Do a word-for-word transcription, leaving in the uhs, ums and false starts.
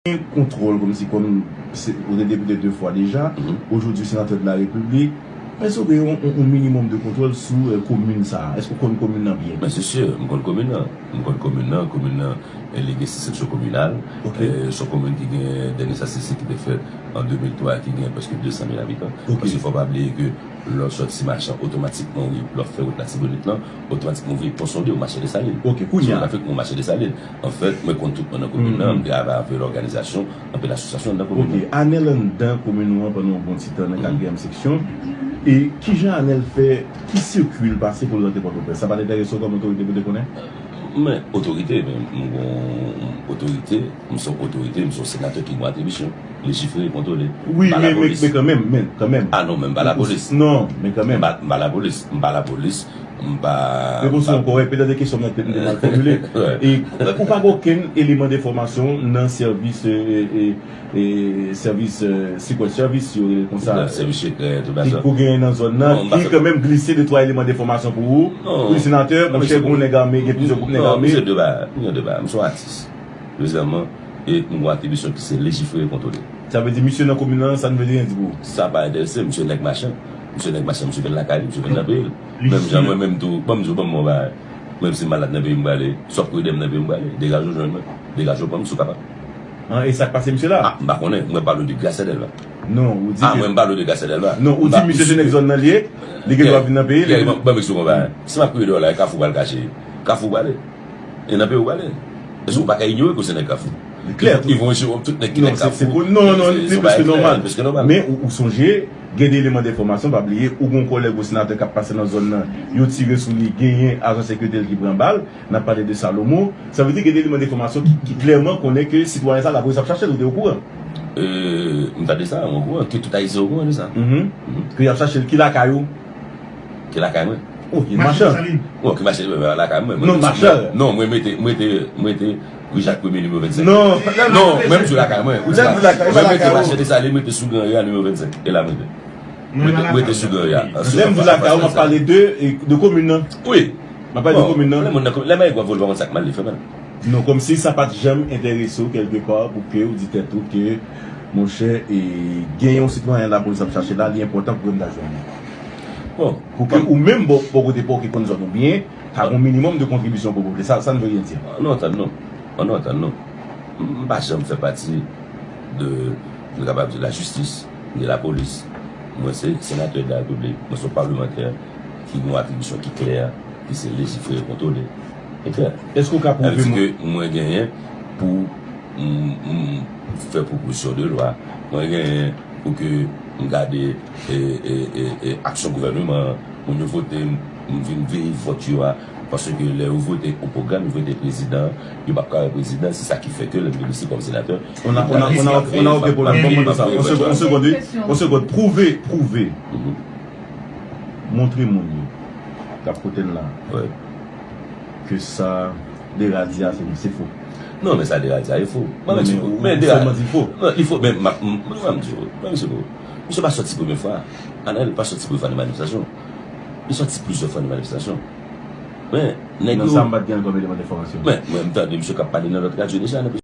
gen kontwòl kòmsi kòm se, ou te depite de fwa deja, ojodi senatè de la repiblik. Èske w gen yon, yon, yon minimòm de kontwòl sou, eh, komin sa a? Èske w konn komin nan byen? Men se si, m konn komin nan. M konn komin nan. Komin nan, eh, li gen sis seksyon kominal. Eh, se yon komin ki gen, dènye statistik ki te fèt an de mil twa, ki gen prèske de san mil abitan. Paske fò pa bliye ke lè w sòti Machan, otomatikman, wi, lè w fè wout Latibonit lan, otomatikman, w vin Ponsonde, w mache Desalin. Ok, kounye a. Trafik, w mache Desalin. Anfèt, mwen konn tout moun nan komin nan, m travay avèk lòganizasyon, anpil asosyasyon nan komin nan. Ok, Anèl anndan komin nou an pandan yon bon ti tan nan katriyèm seksyon. E kijan Anèl fè, ki sirkwi l pase pou l rantre Pòtoprens? Sa pa t enterese w kòm otorite pou te konnen? Men, otorite, men, m gon otorite, m se yon otorite, m se yon senatè ki gon atribisyon. Lejifere, kontwole. Wi, men, men, men kanmenm, men kanmenm. Ah non, men m pa lapolis. Non, men kanmenm. M pa, m pa lapolis, m pa lapolis, m pa. Reponn sou ankò, wè, petèt kesyon m nan te, m te mal fòmile. E ou pa gen okenn eleman de enfòmasyon nan sèvis, eh, eh, eh, eh, sèvis, eh, Secret Service, yo rele l konsa. Sèvis sekrè, tout bagay sa. Ki pou genyen nan zòn nan, ki kanmenm glise de twa eleman de enfòmasyon pou ou. Wi, senatè, monchè, gon nèg ame, gen plizyè gwoup nèg ame. Non, misye de bagay, misye de bagay. M se yon atis. Dezyèmman, e m gon atribisyon ki se lejifere, kontwole. Sa vle di misye nan komin nan, sa n vle di anyen di pou ou? Sa pa enterese m, misye nèg Machan. Misye nèg Machan, misye vin lakay li, misye vin nan peyi l. Menm jan mwen menm tou, ban m di w, ban m yon bagay. Menm si m malad nan peyi m prale, si w ap kouri dèyè m nan peyi m prale, degaje w jwenn mwen. Degaje w pran m si w kapab. An, e sa k pase misye la? Ah, m pa konnen, mwen pale w de Gracia Delva. Non, ou di. Ah, mwen m pale w de Gracia Delva. Non, ou di misye se nèg zòn nan li ye, li gen dwa vin nan peyi li. Ban m eksplike w yon bagay. Si m ap kouri deyò la, e Kafou pral kache. Kafou prale. E nan peyi w prale. Èske w pa ka inyore ke w se nèg Kafou? Li klè tou. Ils vont essayer tout nèg ki nèg Kafou. Non, non, non, li pi plis ke nòmal. Men ou, ou sonje, gen de eleman de enfòmasyon, pa bliye, ou gon kòlèg ou senatè k ap pase nan zòn nan, yo tire sou li, genyen ajan sekirite l ki pran bal, n ap pale de Salomo. Sa vle di gen de eleman de enfòmasyon ki, ki klèman konnen ke sitwayen sa lapolis ap chache l, ou te okouran? Euh, m tande sa, m okouran, ke tout Ayisyen okouran de sa. Ke y ap chache l, ki lakay ou? Ki lakay mwen? Oh, ki Machan. Bon, ki mache, euh, lakay mwen. Non, Machan. Non, mwen mete, mwen te, mwen te Ri Jak Premye nimewo vennsenk. Non. Non, mwen m di lakay mwen. Ou di lakay, mwen mete Machan Desalin, mete sou Gran Ri a nimewo vennsenk. E la mwen te. Mwen te, mwen te sou Gran Ri a. Lè m di lakay ou, m ap pale de, de komin nan. Wi. M ap pale de komin nan. Lè moun nan komin, lè m al vòlè pa konn sa k mal li fè mal. Non, kòmsi sa pa t janm enterese w kèlkepa pou ke ou di tèt ou ke, monchè, e, gen yon sitwayen lapolis ap chache la, li enpòtan pou ke m ta jwenn li. Bon, pou ke ou menm, bò, bò kote pa w ki konn zòn ou byen, ta gon minimòm de kontribisyon pou pote sa, sa n vle anyen di. An nou antann nou. An nou antann nou. M, m pa janm fè pati de, nou kapab di lajistis, de lapolis. Mwen se senatè de la repiblik, mwen se yon palmantè ki gen yon atribisyon ki klè, ki se lejifere, kontwole. E klè. Èske w ka pwouve mwen? Sa vle di ke mwen genyen pou m, m fè pwopozisyon de lwa, mwen genyen pou ke m gade, e, e, e, e, aksyon gouvèneman an, moun yo vote m, m vin veye vòt yo a, paske lè yo vote yon pwogram, yo vote prezidan, yo p ap ka wè prezidan, se sa ki fè ke lè m vin isi kòm senatè, on a, on a, on a, on a aucun problème. Bon, bon, sa. On seconde, on seconde, wi. On seconde. Pwouve, pwouve. Montre moun yo k ap koute n la. Wi. Ke sa Dera di a se, se fo. Non, men sa Dera di a e fo. Mwen menm se fo. Men Dera, non, li fo, men m ap, m, m, m di w, mwen menm se fo. Misye pa sòti premye fwa. Anèl pa sòti premye fwa nan manifestasyon. Li sòti plizyè fwa nan manifestasyon. Men nèg yo. Nan sa m pa t gen kòm eleman de enfòmasyon. Men mwen m tande misye k ap pale nan lòt radyo deja, nan